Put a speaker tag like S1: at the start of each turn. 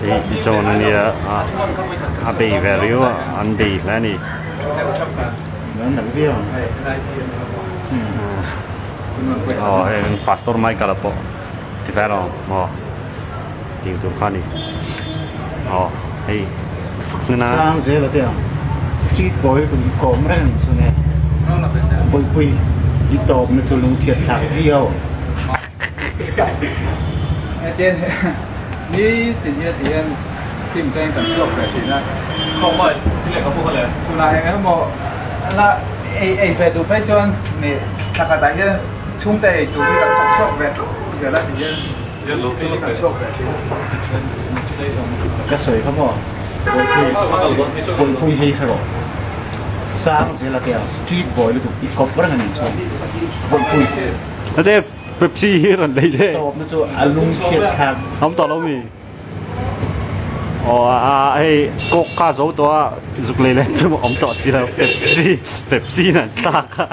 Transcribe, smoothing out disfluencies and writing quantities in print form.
S1: Hei John a nia a a bei ve riau a an bei hle a ni. Aw heng pastor Michael a pawh ti ve lo maw tih tur kha a ni aw hei fakna
S2: sang zel a te ang street boy tum kawm reng a nih chuan e bawihpui i tawpna chu lungchhiat thlak viau. Ka sawi kha maw Bawihpui hei hre rawh sang zel a tia street boy lutuk i kawp reng a nih chuan Bawihpui.
S1: Pepsi hi rawn lei le.
S2: Tawpna chu a lung chhiat thlak.
S1: Awm tawh lo mi? Aw a hei coke kha zo tawh a zuk lei leh chu awm tawh si lo Pepsi Pepsi in an thlak a.